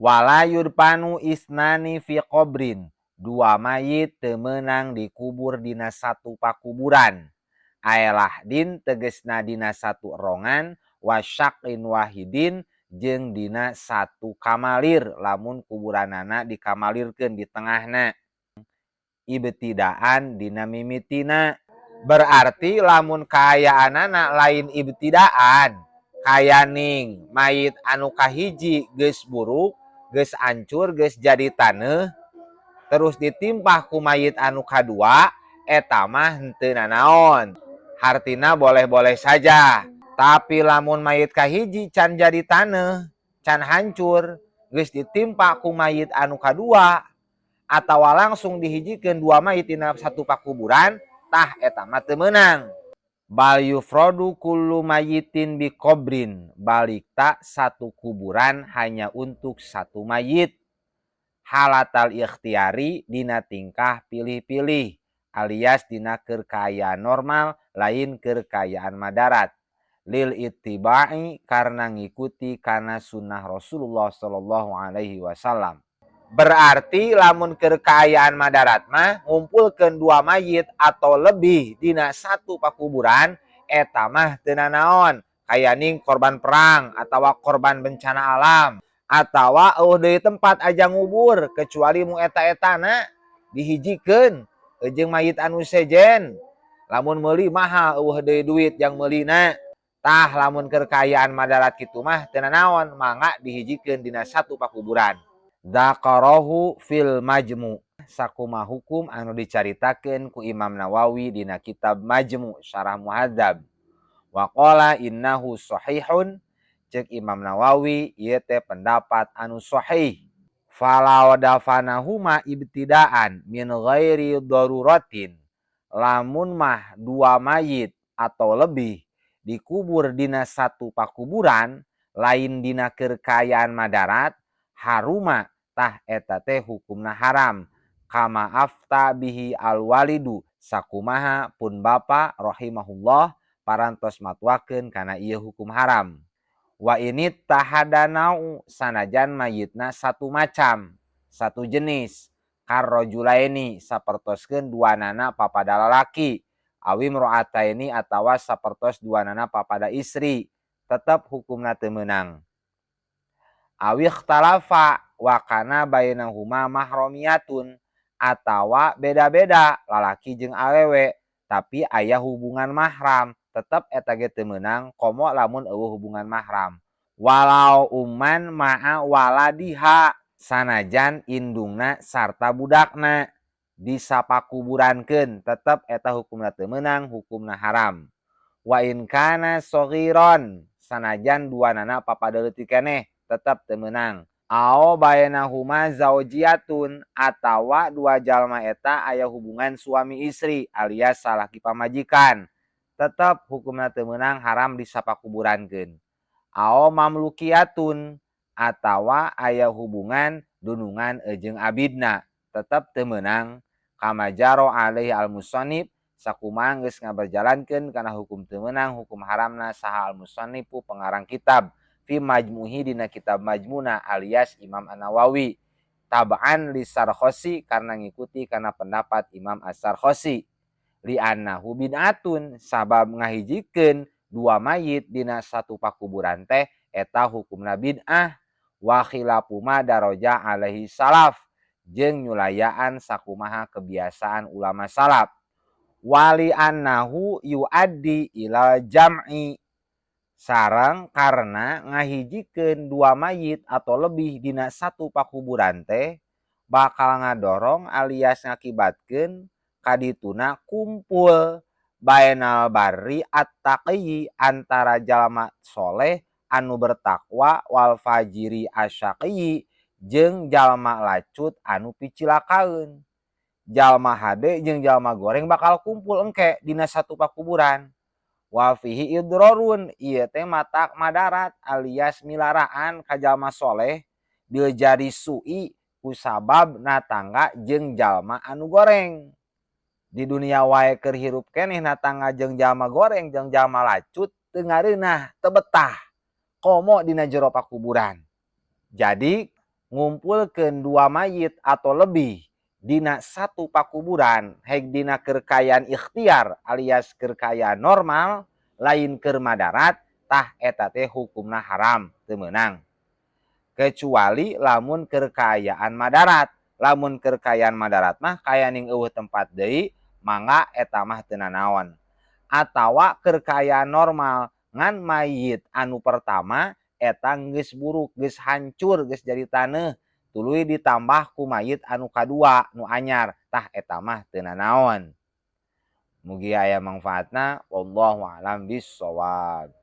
Wala yudfanu isnani fi qabrin, dua mayit teu meunang dikubur dina satu pakuburan, ay lahdin tegesna dina satu erongan, wa syaqqin wahidin jeung dina satu kamalir lamun kuburanana dikamalirkeun di tengahna, ibtidaan dina mimitina. Berarti lamun kaayaanana lain ibtidaan, kayaning mayit anu kahiji geus buruk, geus hancur, geus jadi taneuh, terus ditimpah ku mayit anu kadua, eta mah henteu nanaon, hartina boleh-boleh saja. Tapi lamun mayit kahiji can jadi taneuh, can hancur, geus ditimpa ku mayit anu kadua atawa langsung dihijikeun dua mayit dina satu pakuburan, tah eta mah teu meunang. Bal yufradu kullu mayitin bi qabrin, balikta satu kuburan hanya untuk satu mayit, halatal ikhtiari dina tingkah pilih-pilih, alias dina keur kaayaan normal, lain keur kaayaan madarat, lil ittiba'i karena ngikuti kana sunnah Rasulullah sallallahu alaihi wasallam. Berarti lamun keur kaayaan madarat mah ngumpulkeun dua mayit atau lebih dina satu pakuburan eta mah teu nanaon, kayaning korban perang atau korban bencana alam atawa euweuh deui tempat aja ngubur kecuali mu eta-etana dihijikeun jeung mayit anu sejen. Lamun meuli mahal, euweuh deui duit yang meulina. Tah, lamun keur kaayaan madarat kitu mah teu nanaon, mangga dihijikeun dina satu pakuburan. Dzakarahu fil Majmu, sakuma hukum anu dicaritakeun ku Imam Nawawi dina kitab Majmu Syarah Muhadzab. Wa qala innahu sahihun, cek Imam Nawawi ieu teh pendapat anu sahih. Falau dafanahuma ibtidaan min ghairi daruratin, lamun mah dua mayit atau lebih dikubur dina satu pakuburan lain dina keur kaayaan madarat, haruma, tah eta teh hukumna haram, kama afta bihi al-walidu, sakumaha pun bapa rahimahullah parantos matwakeun kana ieu hukum haram. Wa in ittahada nau, sanajan mayitna satu macam, satu jenis, karrajulaini sapertoskeun duanana papada lalaki, aw imro'ataini atawa sapertos duanana papada istri, tetep hukumna teu meunang. Aw ikhtalafa wa kana bainahuma mahromiyatun, atawa beda-beda lalaki jeung awewe tapi aya hubungan mahram, tetep eta ge teu meunang, komo lamun euweuh hubungan mahram. Walau umman ma'a waladiha, sanajan indungna sarta budakna disapakuburankeun, tetep eta hukumna teu meunang, hukumna haram. Wa in kana saghiran, sanajan duanana papada leutik keneh, tetep teu meunang. Aw bainahuma zaujiyatun, atawa dua jalma eta aya hubungan suami istri alias salaki pamajikan, tetep hukumna teu meunang, haram disapakuburankeun. Aw mamlukiyatun, atawa aya hubungan dunungan jeung abidna, tetep teu meunang. Kama jaro alaihi al-musannif, sakumaha geus ngaberjalankeun kana hukum teu meunang, hukum haramna, saha al-musannifu pengarang kitab, fi majmuhi dina kitab Majmuna, alias Imam An-Nawawi, tab'an li Sarkhosi karena ngikuti kana pendapat Imam As-Sarkhosi, li annahu bid'atun sabab ngahijikeun dua mayit dina satu pakuburan teh eta hukumna bid'ah, wa khilafu ma daraja alaihi salaf jeung nyulayaan sakumaha kebiasaan ulama salaf, wali annahu yuaddi ilal jam'i sareng karena ngahijikeun dua mayit atau lebih dina satu pakuburan teh bakal ngadorong alias ngakibatkeun kadituna kumpul bainal barri at-taqiyyi antara jalma soleh anu bertakwa, wal fajiri asyaqiyyi jeung jalma lacut anu picilakaeun. Jalma hade jeung jalma goreng bakal kumpul engke dina satu pakuburan. Wa fihi idrorun, ieu teh matak madarat alias milaraan ka jalma soleh, bil jari su'i kusabab natangga jeung jalma anu goreng. Di dunia wae keur hirup keneh natangga jeung jalma goreng jeung jalma lacut teu ngareunah, teu betah, komo dina jero pakuburan. Jadi Ngumpulkeun dua mayit atau lebih dina satu pakuburan, hek dina keur kaayaan ikhtiar alias keur kaayaan normal, lain keur madarat, tah eta teh hukumna haram, teu meunang. Kecuali lamun keur kaayaan madarat. Lamun keur kaayaan madarat mah kayaning euweuh tempat deui, mangga eta mah teu nanaon. Atawa keur kaayaan normal ngan mayit anu pertama eta geus buruk, geus hancur, geus jadi taneuh, tuluy ditambah ku mayit anu kadua nu anyar, tah eta mah teu nanaon. Mugi aya mangfaatna, wallahu a'lam bissawab.